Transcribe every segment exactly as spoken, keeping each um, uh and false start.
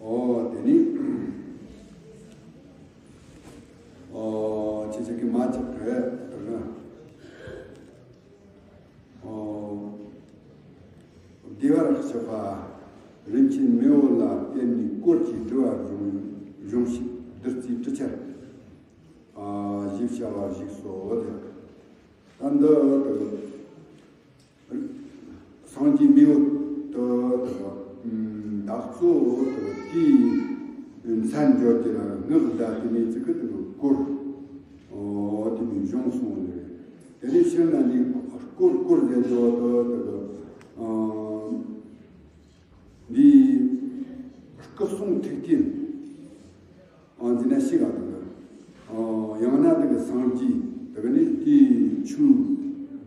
ཨོ་དེ་ནི། ཨོ་ཁྱེད་ཅག་གི་མ་ཅིག་རེད་དེ་ན། ཨོ། བདེ་བར་གཤེགས་པ་རིན་ཆེན་མེས་པོ་ལ་བརྟེན་ནས་བཀོད་ཀྱི་སྒྲུབ་པ་གཞུང་གཞུང་ཞིག་བདུད་རྩིའི་གྲུ་ཆར། ཨ་ཞེས་བྱ་བ་ཞིག་སོ་ཟེར། ད་འདི་དེ་སངས་རྒྱས་མེས་པོ་དེ་དེ་བདག་གཙོ་བོ་དེ་དེའི་མཚན་བརྗོད་ཀྱི་ལ་སྔགས་བཟླས་དེ་ནས་ཚིག་གི་དེ་བསྐོར། ཨོ་དེ་ནས་གཞུང་གསུངས་ནས། དེ་ནས་ཕྱིར་ན་ནི་བསྐོར་བསྐོར་ཟེར་བརྗོད་དེ་དེ་ཨ། འདི་སྐུ་གསུང་ཐུགས་རྟེན། ཨང་འཛིན་ན་ཤི་ག་དང་། ཡང་ན་དེ་གི་སངས་རྒྱས་དེ་གི་ནི་དེའི་ཆོས་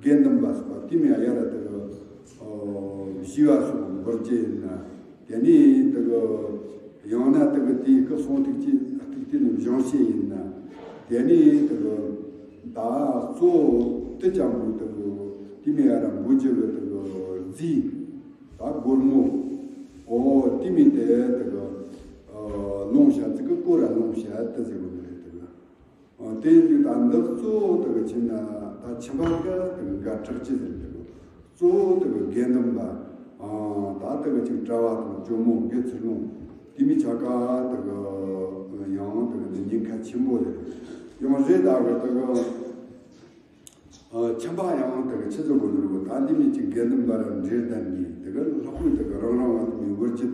དགེ་འདུན་པ་སོགས་པ་དེ་མི་ཡ་ཡ་ར་དེ་གི་ཞི་བ་སོགས་འབུལ་རྒྱུ་ཡིན་ན། དེ་ནི་དེ་གི་ཡང་ན་དེ་གི་དེའི་སྐུ་གསུང་ཐུགས་ཀྱི་ཐུགས་རྟེན་ནི་བཞེངས་བྱེད་ཡིན་ན། དེ་ནི་དེ་གི་ད་གཙོ་བོ་དེ་ཅང་མོ་དེ་གི་དེ་མི་ཡ་ར་འབུལ་རྒྱུ་གི་དེ་གི་རྫས། ད་སྒོར་མོ། ཨོ་དེ་མིན་དེ་དེ་གི་ཨ་ལོང་བྱ་ཚིག་གི་སྐོར་ར་ལོང་བྱ་དེ་ཟེར་གོ་ནི་རེད་དེ་གི། ཨ་དེ་ཡིན་དུས་ད་འདི་གཙོ་བོ་དེ་གི་ཕྱིན་ན་ད་ཁྱིམ་པ་གི་དེ་གི་འགན་ཁྲག་ཅི་ཟེར་དེ་གི། གཙོ་བོ་དེ་གི་དགེ་འདུན་པ། ཨ་ད་དེ་གི་ཅིག་གྲྭ་བ་དང་ཇོ་མོ་དགེ་ཚུལ་སློང་དེ་མི་ཆ་ག་དེ་གི་ཡང་དེ་གི་འདི་ཉེན་ཁ་ཆེན་པོ་རེད། ཡང་རེད་ད་གི་དེ་གི། ཨ་ཁྱིམ་པ་ཡང་དེ་གི་ཆི་ཟེར་དགོས་ནོ་རེད་གོ། ད་འདི་མི་གཅིག་དགེ་འདུན་པ་ར་འབྲེལ་ལྡན་ནི་དེ་གི་ལྷག་པའི་དེ་གི་རང་རང་ང་དེ་མི་བུར་གྱི་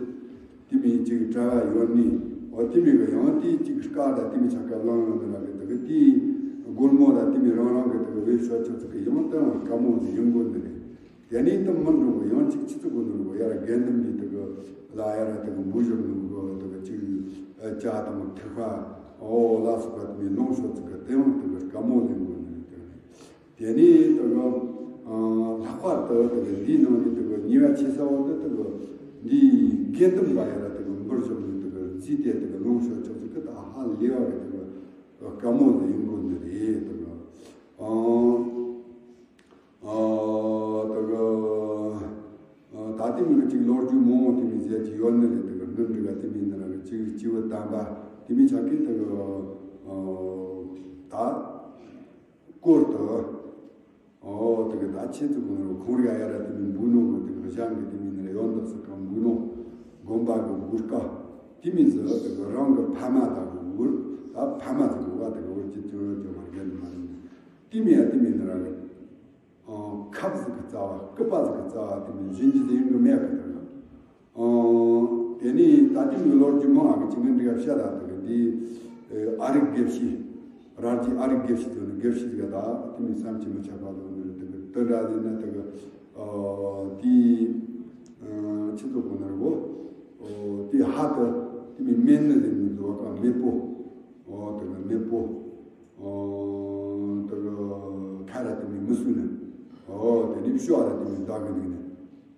དེ་མི་གཅིག་གྲྭ་བ་ཡོད་ནི། འོ་དེ་མི་གི་ཡང་དེ་གཅིག་དཀའ་ད་དེ་མི་ཆ་ག་ལང་ཡོང་དེ་ལ་གི་དེ་གི་དེ་སྒོར་མོ་ད་དེ་མི་རང་རང་གི་དེ་གི་བེད་སྤྱོད་ཆོག་ཚིག་གི་ཡང་དེ་རང་དཀའ་མོ་དེ་ཡོང་དགོས་ནི་རེད། དེ་ནས་དེ་མི་འགྲོ་གི་ཡང་གཅིག་ཆི་ཟེར་དགོས་ནོ་རེད་གོ། ཡ་ར་དགེ་འདུན་པའི་དེ་གི་ལ་ཡ་ར་དེ་གི་འབུལ་ཞོར་ནོ་གི་དེ་གི་གཅིག་ཨ་ཇ་དང་ཐིགས་པ་འོ་ལ་སོགས་པ་དེ་མི་ལོངས་སྤྱོད་ཚིག་གི་དེ་ཡང་དེ་གི་དཀའ་མོ་ལེན་དགོས་ནི་རེད། དེ་ནས་དེ་གི་ཨ་ལྷག་པར་དུ་དེ་གི་འདིའི་ནང་ནས་དེ་གི་ཉེས་པ་ཆེ་ས་བོ་དེ་དེ་གི་འདིའི་དགེ་འདུན་པ་ཡ་ར་དེ་གི་འབུལ་ཞོར་ནས་དེ་གི་རྫས་དེ་དེ་གི་ལོངས་སྤྱོད་ཆོག་ཚིག་གི་ད་ཧ་ལས་པ་གི་དེ་གི་དཀའ་མོ་ལ་ཡིན་དགོས་ནི་རེད་དེ་གི། ཨ་ཨ་དེ་གི་ཨ་ད་དེ་མི་གི་ཅིག་ལོ་རྒྱུས་མང་བོ་དེ་མི་ཟེར་གྱི་ཡོད་ནི་རེད། དེ་གི་སྣོན་འདྲི་ག་དེ་མི་ནི་ར་གི་ཅིག་སྤྱི་བོ་དམ་པ་དེ་མི་ཆ་གི་དེ་གི་ཨ་ད་སྐོར་དུ། ཨོ་དེ་གི་ད་ཁྱེད་ཚོ་གོང་རུ་ཁོང་རིག་ཡ་ར་དེ་མི་འབུལ་ནོ་གི་དེ་གི་གཞན་གི་དེ་མི་ནི་ར་ཡོན་བདག་ས་གང་འབུལ་ནོ། དགོན་པ་གི་གུར་དཀའ་དེ་མི་ཟེར་དེ་གི་རང་གི་ཕ་མ་དང་གི་གུར་ད་ཕ་མ་ཟེར་གི་བ་དེ་གི་འུར་གྱི་ཅུང་རུ་ཅོ་མ་རྒན་མ་ཡིན། དེ་མི་ཡ་དེ་མི་ནི་ར་གི་ཨ་ཁབ་ཟིག་གི་རྩ་བ་སྐུད་པ་ཟིག་གི་རྩ་བ་དེ་མི་བཞིན་གྱི་ཟིན་གི་མེད་གི་དེ་གི། ཨ་དེ་ནས་ད་དེ་མི་ལོ་རྒྱུས་མང་ང་གི་ཅི་ངན་འདྲི་ག་བཤད་ད་དེ་གི་འདི་ཨ་རིག་དགེ་བཤེས། ར་རྒྱའི་ཨ་རིག་དགེ་བཤེས་ཟེར་ནི་དགེ་བཤེས་ཟིག་ག་ད་དེ་མི་བསམ་གྱིས་མི་ཁྱབ་པ་ལོ་ནི་དེ་གི་དེ་འདྲ་ཟིན་ན་དེ་གི་ཨ་དེ་ཨ་ཆི་ཚོ་གོ་ནི་རེད་གོ། ཨོ་དེ་ཧ་དེ་དེ་མི་སྨན་ནི་ཟིན་ནི་འདུག་ག་མེད་པོ། ཨོ་དེ་གི་མེད་པོ། ཨོ་དེ་གི་ཁ་ར་དེ་མི་མི་སུ་ནི། ཨོ་དེ་ནི་ཤོ་ར་དེ་མི་ཟླ་གི་འདུག་ནི།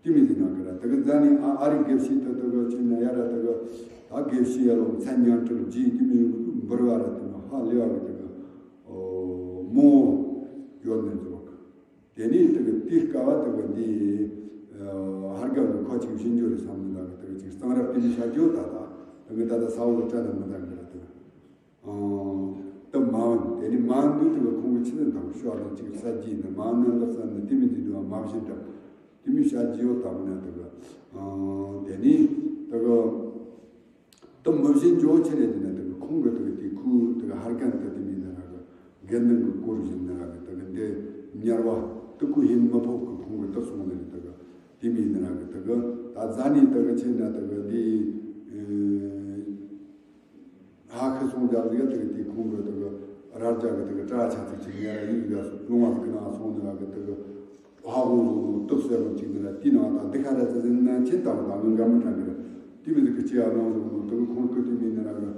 དེ་མི་ཟིན་ན་གི་ར་དེ་གི་རྫ་ནི་ཨ་ཨ་རིག་དགེ་བཤེས་དེ་དེ་གི་ཆི་ན་ཡ་ར་དེ་གི་ད་དགེ་བཤེས་ཡ་ལོ་མཚན་ཉམས་དྲུག་རྗེས་དེ་མི་འབུར་བ་ར་དེ་མི་ཧ་ལས་བ་གི་དེ་གི་ཨོ་མོ་ཡོད་ནི་འདུག་དེ་ནས་དེ་གི་དེ་སྐབས་དེ་གི་འདི་ཨ་ཧར་ག་གི་ཁོ་ཅིག་བཞིན་འཇོག་རེད་བསམ་མི་འདུག་གི་དེ་གི་ཅིག་གཙང་རབ་དེ་མི་བྱ་རྒྱུ་ད་ད་དེ་གི་ད་ད་ས་འོག་གི་བཀྲ་ན་མི་འདང་གི་ར་དེ་གི། ཨ་དེ་མ་འོན་དེ་ནི་མ་འོན་དུས་དེ་གི་ཁོང་གི་ཆི་ཟིན་དང་ཤོག་ལ་ཅིག་ས་རྒྱུས་ནི་མ་འོན་ལ་ས་ནི་དེ་མི་འདི་དུ་མ་བཞིན་དྲག་དེ་མི་བྱ་རྒྱུ་ཡོད་དམ་ན་དེ་གི། ཨ་དེ་ནི་དེ་གི་དེ་མི་བཞིན་འཇོག་ཆི་རེད་དེ་ན་དེ་གི་ཁོང་གི་དེ་གི་དེ་ཁུ་དེ་གི་ཧར་གན་དེ་དེ་མི་ན་ར་གི་དགེ་འདུན་གི་སྐོར་བཞིན་ན་ར་གི་དེ་གི་འདི་ཉར་བ་དེ་ཁུ་ཧིན་མི་ཕོག་གི་ཁོང་གི་དེ་སོང་ནི་རེད་དེ་གི་དེ་མི་ན་ར་གི་དེ་གི་ད་རྫ་ནི་དེ་གི་ཆེ་ན་དེ་གི་འདི། ཧ་ཁི་སོང་རྒྱབ་ཟིག་དེ་གི་དེ་ཁོང་གི་དེ་གི་ར་རྒྱ་གི་དེ་གི་སྐྲ་ཆ་ཚིག་ཅིག་ཉལ་ཡིག་ག་ལུང་བ་ཟིག་གི་ནང་སོང་ནི་ར་གི་དེ་གི་ཧ་ཧོ་ཧོ་ཧོ་སྟོབས་ཟེར་མོ་ཅིག་ནི་ར་དེ་ནང་ད་འདི་ཁ་ར་ཙི་ཟིན་ན་ཁྱེད་དང་ད་ངོ་འགའ་མི་དྲན་གི་ར་དེ་མི་ཟིག་གི་ཅི་ཡ་ལོང་ཟིག་ནོ་དེ་གི་ཁོང་གི་དེ་མི་ནི་ར་གི་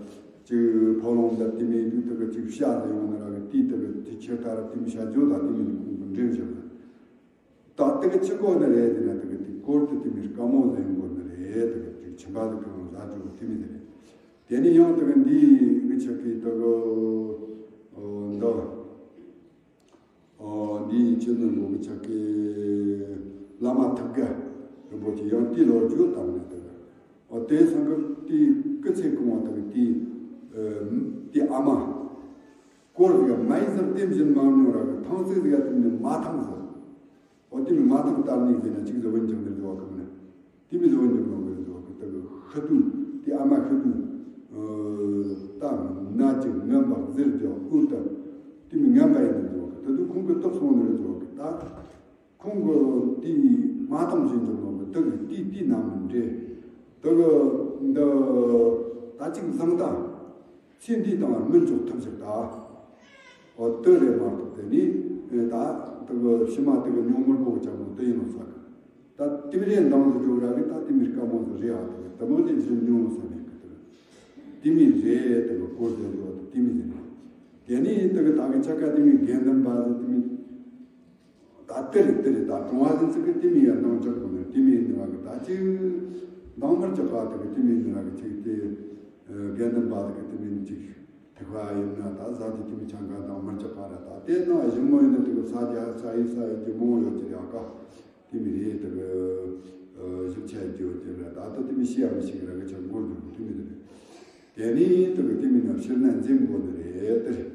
ཅིག་ཕོ་ལོང་ཟེར་དེ་མི་དུས་དེ་གི་ཅིག་ཤ་ཟེར་ཡོང་ནི་ར་གི་དེ་དེ་གི་དེ་ཁྱེད་ད་ར་དེ་མི་ཤ་ཇོ་ད་དེ་མི་ནི་ཁོང་གི་འདྲེན་བཞག་ར། ད་དེ་གི་ཆི་གོ་ནི་རེད་དེ་ན་དེ་གི་དེ་སྐོར་དེ་དེ་མི་དཀའ་མོ་ཟིན་གོ་ནི་རེད། དེ་གི་དེ་ཁྱིམ་པ་དེ་གང་ཟ་འགྲོ་དེ་མི་དེ་རེད། དེ་ནི་ཡང་དེ་གི་འདི་གི་ཆ་གི་དེ་གི་འདི་འདི་ཆི་ནི་མོ་གི་ཆ་གི་བླ་མ་ཐུབ་དགའ་རིན་པོ་ཆེ་ཡང་དེ་ལོ་རྒྱུས་དང་ནི་དེ་གི་འོ་དེ་སང་གི་དེའི་སྐུ་ཚེ་གང་བ་དག་དེའི་ཨ་དེའི་ཨ་མ། སྐོར་ཟིག་མ་ཡིན་ཟེར་དེ་བཞིན་མ་མྱོང་ར་གི་ཐང་ཚིག་ཟིག་དེ་ནི་མ་ཐང་ཟེར། འོ་དེ་མི་མ་ཐང་ལྟར་ནི་ཟེར་ན་ཅིག་ཟེར་བོན་ཀྱང་ནི་ཟེར་བ་གི་མིན། དེ་མི་ཟེར་བོན་ཀྱང་ནི་ཟེར་བ་གི་དེ་གི་ཤི་དུས་དེའི་ཨ་མ་ཤི་དུས་ད་ན་གི་ངན་པ་ཟེར་ཀྱང་ཨུ་ད་དེ་མི་ངན་པ་ཡིན་ནི་ཟེར་བ་གི་དེ་དུས་ཁོང་གི་རྟོགས་སོང་ནི་ཟེར་བ་གི་ད། ཁོང་གི་དེའི་མ་ཐང་བཞིན་དུ་ནོར་བུ་དེ་གི་དེའི་དེའི་ནང་མི་འདྲེ། དེ་གི་འདི་ད་ཅིག་བཟང་ད། ཚེ་འདིའི་སྟེང་སྨིན་འཇོག་ཐུབ་ཞིག་ད། འོ་དེ་རེད་མ་གཏོགས་དེ་ནི་ད་དེ་གི་ཕྱི་མ་དེ་གི་ཉུང་མོར་གོ་ཅག་མོ་དེ་ཡིན་ནོ་ས་གི། ད་དེ་མི་རེད་འདང་དུ་འཇོག་ར་གི་ད་དེ་མི་དཀའ་མོ་ཟིག་རེད་ཨ། དེ་གི་དེ་མོ་དེ་བཞིན་ཉུང་ས་མེད་གི་དེ་གི་དེ་མི་རེད། དེ་གི་སྐོར་དེ་འཇོག་དེ་དེ་མི་ཟིན་རེད། དེ་ནི་དེ་གི་ད་གི་ཆ་ག་དེ་མི་དགེ་འདུན་པ་ཟིག་དེ་མི། ད་དེ་རེད་དེ་རེད། ད་གྲོང་བ་ཟིན་ཚིག་གི་དེ་མི་ཡང་འདང་རྒྱག་དགོས་ནས་དེ་མི་ཡིན་ནི་བ་གི་ད་ཅིག་འདང་མར་རྒྱག་པ་དེ་གི་དེ་མི་ཡིན་ནི་བ་གི་ཅིག་དེ་དགེ་འདུན་པ་དེ་གི་དེ་མི་ཡིན་ཅིག་ཐེག་པ་ཡིན་ན་ད་ཟ་དེ་དེ་མི་ཆང་ག་འདང་མར་རྒྱག་པ་ར། ད་དེ་ན་ཞིང་མོ་ཡིན་ན་དེ་གི་ས་རྒྱ་ས་ཡི་ས་ཡི་གི་མོ་ཡོད་ཀྱི་རེད་ཨ་ཀ། དེ་མི་རེད་དེ་གི་ཞིབ་ཆ་ཡི་ཡོད་ཀྱི་རེད། ད་ད་དེ་མི་ཤེས་ཡ་མི་ཤེས་གི་ར་གི་ཆ་མོ་ཡོད་གི་དེ་མི་རེད། དེ་ནི་དེ་གི་དེ་མི་ན་ཕྱིར་ན་འཛིན་དགོས་ནི་རེད་དེ་རེད།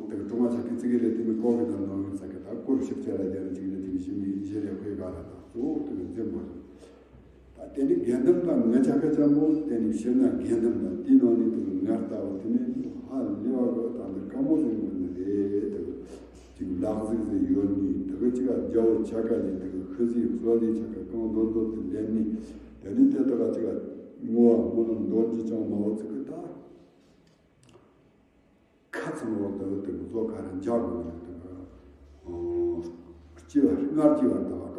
དེ་གི་གྲོང་བ་ཆ་གི་ཙི་གེ་རེ་དེ་མི་ཀོ་གི་དང་ནོར་ཡོད་ས་གི་ད་སྐོར་ཞིབ་ཆ་ར་རྒྱ་ར་ཅིག་རེ་དེ་གི་ཞི་མི་ཞི་རེ་དཔེ་ག་ར་ད་གཙོ་བོ་དེ་གི་འཛིན་པོ་རེད། ད་དེ་ནི་དགེ་འདུན་པ་ང་ཆ་ག་ཅན་པོ་དེ་ནི་ཕྱིར་ན་དགེ་འདུན་པ་དེ་ནང་ནི་དེ་གི་ང་ལྟ་བུ་དེ་ནི་ཧ་ལས་བ་གི་ད་འདི་དཀའ་མོ་ཟིན་དགོས་ནི་རེད། དེ་གི་ཅིག་ལག་ཟིག་ཟིག་ཡོད་ནི་དེ་གི་ཅིག་རྒྱ་བོ་ཆ་ག་ནི་དེ་གི་ཤི་ཟིག་གསོ་ཟིག་ཆ་ག་གང་འདོད་འདོད་དེ་ལེན་ནི་དེ་ནི་དེ་དག་ཅིག་བསྔོ་བ་སྨོན་ལམ་འདོན་རྒྱུ་ཅང་མ་བོ་ཚིག་གི་ད། ཁ་ཚང་འོག་ཏུ་དེ་གི་བཟོ་ཁ་ར་འཇག་དགོས་ནས་དེ་གི་སྐྱེ་བ་སྔར་སྐྱེ་བ་ད་བ་ཀ་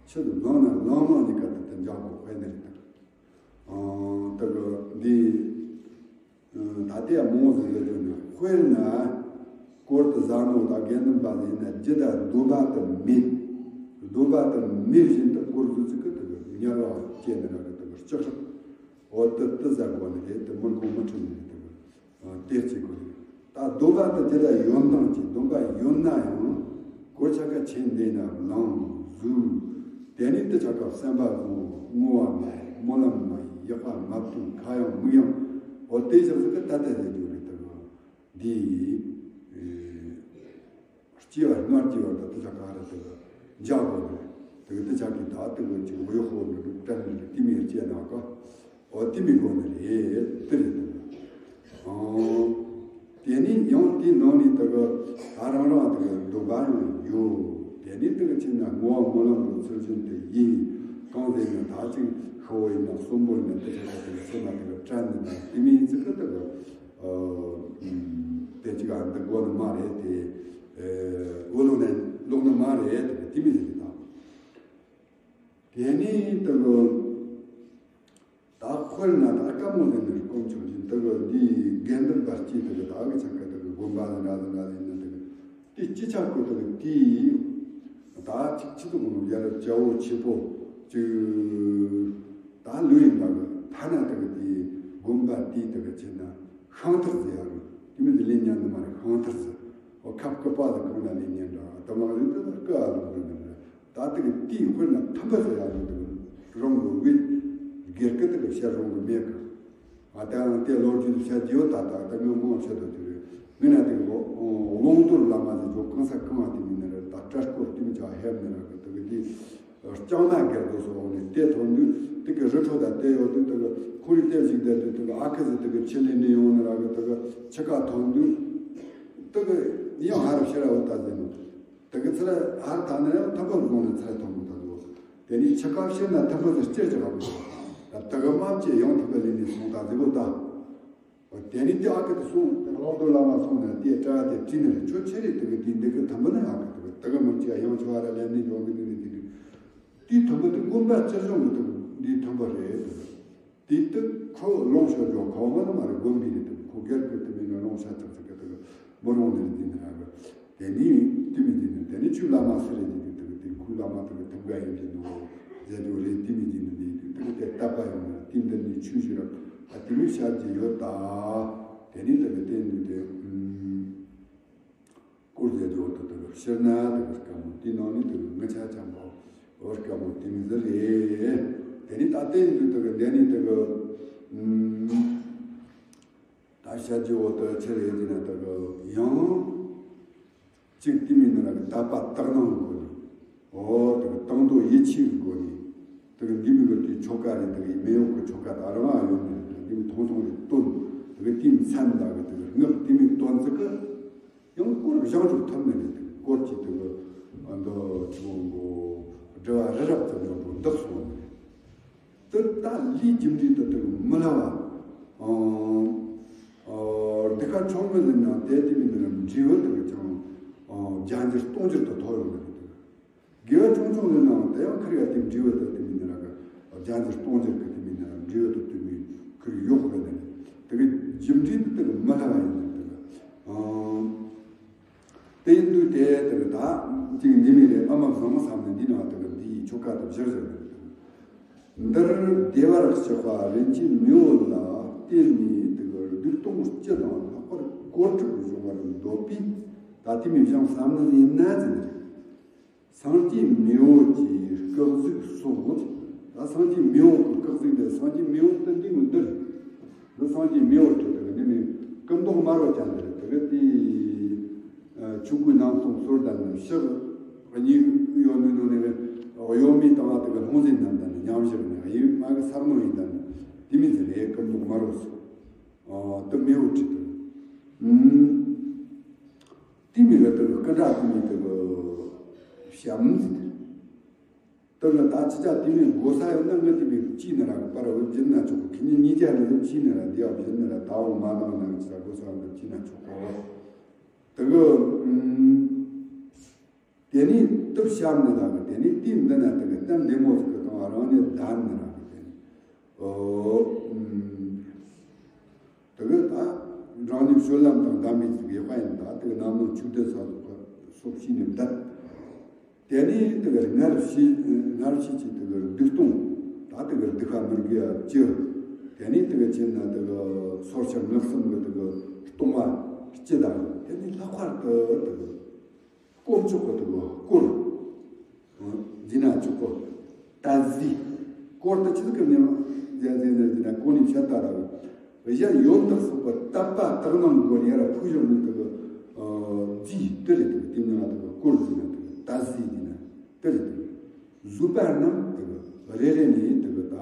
ཆུ་དུ་ལངས་ན་ལངས་ལངས་ནས་ཀ་དེ་དེ་འཇག་དགོས་དཔེ་ནི་རེད། དེ་གི་འདི་ད་ལྟའི་མོ་ཟེར་ཡོད་དུས་ནི་དཔེར་ན་སྐོར་དུ་བཟའ་ནོ་ད་དགེ་འདུན་པ་ཡིན་ན་རྒྱུ་དང་སྡོམ་པ་དུ་མེད། སྡོམ་པ་དུ་མེད་བཞིན་དུ་སྐོར་དུ་ཚིག་གི་དེ་གི་དམྱལ་བ་སྐྱེ་ནི་ར་གི་དེ་གི་ལྕགས་ཧྲག་འོ་དེ་དེ་ཟ་དགོས་ནི་རེད། དེ་མི་དགོས་མི་ཁྲིད་ནི་རེད་དེ་གི། དེ་གཅིག་གོ། ད་སྡོམ་པ་དེ་དེ་ལ་ཡོན་ཏན་གྱི་སྡོམ་པ་ཡོད་ན་ཡང་གོ་ཆ་ག་ཆེན་འདི་ན་ལངས་བཟོས། དེ་ནི་དེ་ཆ་ག་བསམ་པ་བཟོ་བསྔོ་བ་མ་སྨོན་ལམ་མ་ཡག་པ་མ་བཏུང་ཁ་ཡང་མིག་ཡང་འོ་དེ་ཞག་ཟིག་གི་ད་ལྟ་ལས་རྒྱུ་རེད་དེ་གི། འདི། སྐྱེ་བ་སྔར་སྐྱེ་བ་དང་དེ་ཆ་ག་ར་དེ་གི་འཇག་དགོས་རེད། དེ་གི་དེ་ཆ་གི་ད་དེ་གི་ཅིག་འོ་ཡོ་ཧོ་ནི་རུ་བཀྲ་ནི་རུ་ཏི་མི་སྐྱེ་ན་ག་འོ་ཏི་མི་དགོས་ནི་རེད་དེ་རེད་དེ། ཨང་། དེ་ནི་ཡང་དེའི་ནང་ནས་དེ་གི་ད་རང་རང་དེ་གི་འདོད་པ་ཡང་ཡོད། དེ་ནི་དེ་གི་ཕྱིར་ན་བསྔོ་བ་སྨོན་ལམ་རུ་ཚུལ་བཞིན་དུ་ཡིན། གང་ཟེར་ན་ད་ཅིག་ཤི་བོ་ཡིན་ན་གསོན་པོ་ཡིན་ན་དེ་ཆ་ག་དེ་གི་སེམས་ལ་དེ་གི་བཀྲ་ནི་དང་ཏི་མི་ཡིན་ཚུལ་གི་དེ་གི། དེ་ཅིག་ཨ་འདི་དགོས་ནི་མ་རེད་དེ། འོ་ལོག་ནས་ལོག་ནི་མ་རེད་དེ་དེ་མི་ཟེར་གི་དང་། དེ་ནི་དེ་གི་ད་དཔེར་ན་ད་དཀའ་མོ་ལེན་ནས་དཀོན་མཆོག་ཅིག་དེ་གི་འདི་དགེ་འདུན་པ་སྐྱིད་དེ་གི་ད་གི་ཆ་ག་དེ་གི་དགོན་པ་ལ་འདྲ་ལ་འདྲ་ལ་ཡིན་ན་དེ་གི་དེ་སྤྱི་ཆ་ཁོ་དེ་གི་དེ་ད་ཅིག་ཅི་དུ་གོ་ནོ་ཡ་རབས་རྒྱ་བོ་ཆེ་པོ་ཅིག་ད་ལོས་ཡིན་པ་གི་ཐ་ན་དེ་གི་དེ་དགོན་པ་དེ་དེ་གི་ཆེ་ན། ཤིང་ཐར་ཟེར་ཡ་རུ། དེ་མི་དེ་ལེན་ཉན་ནི་མ་རེད། ཤིང་ཐར་ཟེར། འོ་ཁབ་སྐུད་པ་ལ་གང་ལ་ལེན་ཉན་འདྲ་ད་མ་རེད། དེ་ལ་སྐུ་ཨ་ལུག་རེད་མི་རེད། ད་དེ་གི་དེའི་དཔེར་ན་ཐུམ་པ་ཟེར་ཡ་རུ་དེ་རང་གི་དབུས་སྒེར་སྐུ་དེ་གི་བཤད་རང་གི་མེད་གི། ང་དེ་རང་དེ་ལོ་རྒྱུས་དུ་བཤད་རྒྱུ་ཡོད་ད། ད་ད་ངས་མང་བཤད་དུ་དེ་རེད། མི་ན་དེ་གི་ལོ་ལོང་དོར་བླ་མ་ཟེར་རྒྱུ་གང་ས་གང་བ་དེ་མི་ནི་རེད། ད་བཀྲ་སྐོར་དེ་མི་ཆ་ཧེབ་ནི་རེད་གི་དེ་གི་དེ། ལྕང་མ་སྒེར་དུ་སོང་ནས་དེ་ཐོན་དུས་དེ་གི་རི་ཁྲོད་དང་དེ་ཡོད་དུས་དེ་གི་ཁོ་རི་དེ་ཞིག་བསྡད་དུས་དེ་གི་ཨ་ཁུ་ཟེར་དེ་གི་ཕྱི་ལས་ནས་ཡོང་ནི་ར་གི་དེ་གི་ཕྱི་ཁ་ཐོན་དུས་དེ་གི་ཡང་ཧ་ར་ཕྱི་ར་འོ་ད་ཟེར་ནོ། དེ་གི་ཚུར་ཧ་ར་ད་ནི་ཡང་ཐུམ་པ་བཟུང་ནས་ཚུར་ཐོན་གི་ད་དུ། དེ་ནས་ཕྱི་ཁ་ཕྱིར་ན་ཐུམ་པ་ཟེར་སྐྱེར་གྱི་ར་གི་ད་དེ་གི་མ་བཅད་ཡང་ཐུམ་པ་ལས་ནས་སོང་ད་ཟེར་གོ་ད། དེ་ནི་དེ་ཨ་ཁུ་དེ་སོང་ལོག་རྡོ་བླ་མ་སོང་ནས་དེ་སྐྲ་དེ་བྲིས་ནས་ཁྱོད་ཆེ་རེད། དེ་གི་དེ་འདི་གི་ཐུམ་པ་ནི་ཨ་ཁུ་དེ་གི་དེ་གི་མི་གཅིག་ཡང་ཆུ་བ་ར་ལེན་ནི་ཡོང་གི་དེ་ནི་དེ་གི་དེའི་ཐུམ་པ་དེ་དགོན་པ་སྤྱིར་བཏང་གི་དེ་གི་འདིའི་ཐུམ་པ་རེད། དེ་དེ་ཁོ་ལོང་ཤོར་ཀྱང་ཁོ་མ་ནི་མ་རེད། དགོན་པའི་རེད། དེ་ཁོ་སྒེར་གི་དེ་མིན་ན་ལོང་ཤ་ཚག་ཚག་གི་དེ་གི་མི་རུང་ནི་རེད། དེ་ནི་ར་གི་དེ་ནི་དེ་མི་དེ་ནི་དེ་ནི་ཆུ་བླ་མ་སི་རེད། དེ་གི་དེ་གི་དེ་ཁོའི་བླ་མ་དེ་གི་ཐུམ་ག་ཡིན་གྱི་འདུག་ཟེར་རྒྱུ་རེད། དེ་མི་དེ་ནི་དེ་གི་དེ་གི་དེ་བཏབ་པ་ཡོང་ན་དེ་འདི་ནི་ཆུ་ཞིག་ར་ཨ་དེ་མི་ཤར་གྱི་ཡོད་ད། དེ་ནི་དེ་གི་དེ་ནི་དེ་ཨུམ། སྐོར་དེ་འགྲོ་དུ་དུ་ཕྱིར་ན་དུ་དཀའ་མོ་དེ་ནང་ནི་དུ་ངི་ཆ་ཆམ་པོ་འོ་དཀའ་མོ་དེ་མི་ཟེར་རེད། དེ་ནི་ད་ལྟའི་འདུག་དེ་གི་འདས་ནི་དེ་གི་ཨུམ། ད་བཤད་རྒྱུ་འོ་དེ་ཆི་རེད་ཟེར་ན་དེ་གི་ཡང་གཅིག་དེ་མིན་ན་ར་གི་དད་པ་དག་སྣང་གི་སྒོ་ནས། འོ་དེ་གི་དང་དོ་ཡིད་ཆེས་ཀྱི་སྒོ་ནས། དེ་གི་འདི་མི་གི་དེའི་ཆོ་ག་རེད། དེ་གི་མེ་འོབས་ཀྱི་ཆོ་ག་ད་རང་ཡོད་ནི་རེད། འདི་མི་ཐུང་ཐུང་རེད་སྟོན། དེ་གི་དེའི་མཚན་དག་གི་དེ་གི་སྔགས་དེ་མི་སྟོན་ཚིག་གི། ཡང་སྐོར་བཞག་འཇོག་ཐུབ་ནི་རེད། དེ་སྐོར་གྱི་དེ་གི་འདི་ཆུ་བོ་འགོ་སྒྲུབ་པ་རི་རབ་ཙམ་ཡོང་འགྲོ་འདག་སོང་ནི་རེད། དེ་ལྟ་ལས་རྒྱུ་འབྲས་དེ་དེ་གི་མི་སླ་བ། ཨང་། ཨོ། འདི་ཁ་ཆོག་མི་འདི་ན་དེ་དེ་མི་འདི་ན་འབྲས་བུ་དེ་གི་ཅང་། ཨང་། བརྒྱ་འགྱུར་སྟོང་འགྱུར་དུ་ཐོབ་ཡོང་ནི་རེད། དགེ་བ་ཆུང་ཆུང་ལས་ནའང་དེ་ཡང་ཁིར་ཡ་དེ་འབྲས་བུ་དེ་དེ་མི་འདི་ན་གི་བརྒྱ་འགྱུར་སྟོང་འགྱུར་གི་དེ་མི་འདི་ན་འབྲས་བུ་དེ་དེ་མི་ཁིར་ཡོག་རེད་ནི་རེད། དེ་གི་རྒྱུ་འབྲས་དེ་དེ་གི་མི་སླ་བ་ཡིན་ནི་རེད། ཨང་། དེ་ཡིན་དུས་དེ་དེ་གི་ད་ཅིག་འདི་མི་རེད། ཨ་མ་བཟང་མོ་བསམ་ནས་འདི་ནང་དེ་གི་འདིའི་ཆོ་ག་དེ་བཞིར་བཞག་ནས། འདིར་བདེ་བར་གཤེགས་པ་རིན་ཆེན་མེ་བོ་ལ་བརྟེན་ནས་དེ་གི་བདུད་སྟོང་སྤྱི་དང་ལྷག་པར་དཀོར་གྲུབ་འབྱུང་བར་འདོད་པས། ད་དེ་མི་བྱང་བསམ་ནི་ཡིན་ན་ཟེར་ནས། སངས་རྒྱས་མེས་པོ་གི་སྐུ་གཟུགས་སོགས། ད་སངས་རྒྱས་མེས་པོ་གི་སྐུ་གཟུགས་དེ། སངས་རྒྱས་མེས་པོ་དེ་འདི་ངོ་འདིར། འདི་སངས་རྒྱས་མེས་པོ་དེ་དེ་འདི་ནི་སྐུ་མདོག་དམར་པོ་ཅན་དེ་རེད། དེ་གི་དེ་ཆོས་སྐུའི་སྣང་སྟོང་སོར་དང་ནི་ཕྱག་གཉིས་ཡོད་ནི་ནང་ནས་གཡོན་མའི་སྟེང་ལ་དེ་གི་ལྷུང་བཟེད་རྣམས་དང་ནི་མཉམ་བཞག་ནས། གཡས་མ་གི་ས་གནོན་ཡིན་དང་ནི་དེ་མིན་ཟེར་རེད། སྐུ་མདོག་དམར་པོ་སོགས། དེ་མེས་པོ་ཁྲིད་དེ། ཨུམ། དེ་མི་ལ་དེ་གི་སྐུ་འདྲ་དེ་མི་དེ་གི་བྱམས་ཟེར། དེ་ལ་ད་ཅི་ཅག་དེ་མི་དགོས་ས་ཡོད་ན་ངས་དེ་མི་ཅི་ནི་ར་གི་པར་བུ་བྱིན་ན་ཆོག་གི། ཁྱེད་གཉིས་གཉིས་ཀ་ནི་ཅི་ནི་ར་དེ་བ་བྱིན་ནི་ར་ད་འོ་མ་དང་ནང་ཅི་ས་དགོས་ས་ཡོད་ན་བྱིན་ན་ཆོག་གོ། དེ་གི་ཨུམ། དེ་ནས་དེ་བྱམས་ནི་ར་གི། དེ་ནས་དེ་འདི་ན་དེ་གི་གཏམ་བདེ་མོ་ཟིག་གི་དང་རང་ནི་བདམས་ནི་ར་གི། དེ་ནས་ཨོ་ཨུམ། དེ་གི་ད་རང་ཉིད་སྤྱོད་ལམ་དང་ལྡན་པའི་ཚིག་ཡག་པ་ཡིན། ད་དེ་གི་རྣམ་སྨིན་ཆོས་སྡེ་ས་སོགས་ཤེས་ནས་འདུག་དེ་ནས་དེ་གི་སྔར་བྱས་སྔར་བྱས་ཀྱི་དེ་གི་སྡིག་ལྟུང་། ད་དེ་གི་སྡིག་པ་མི་དགེ་བ་བཅུ། དེ་ནས་དེ་གི་ཕྱིན་ན་དེ་གི་སོར་ཆུད་ལྔ་གསུམ་གི་དེ་གི་ལྟུང་བ་སྤྱི་དང་། དེ་ནས་ལྷག་པར་དུ་དེ་གི་དཀོན་མཆོག་གི་དེ་གི་དཀོར། འཛིན་ན་ཆོག་གོ། ད་གཟི། དཀོར་དེ་ཆི་ཟིག་གི་མིང་། འཛིན་འཛིན་འཛིན་འཛིན་ན་གོ་ནས་བཤད་ད་ར། གཞན་ཡོན་བདག་སོགས་པ་དད་པ་དག་སྣང་སྒོ་ནས་ར་ཕུག་བཞག་ནས་དེ་གི་གཟི་དེ་རེད། དེ་གི་དེ་མིང་ལ་དེ་གི་དཀོར་འཛིན་ན་དེ་གི་ད་གཟི་འཛིན་ན་དེ་རེད། དེ་གི་བཟོད་པ་རྣམས་དེ་གི་རེ་རེ་ནས་དེ་གི་ད།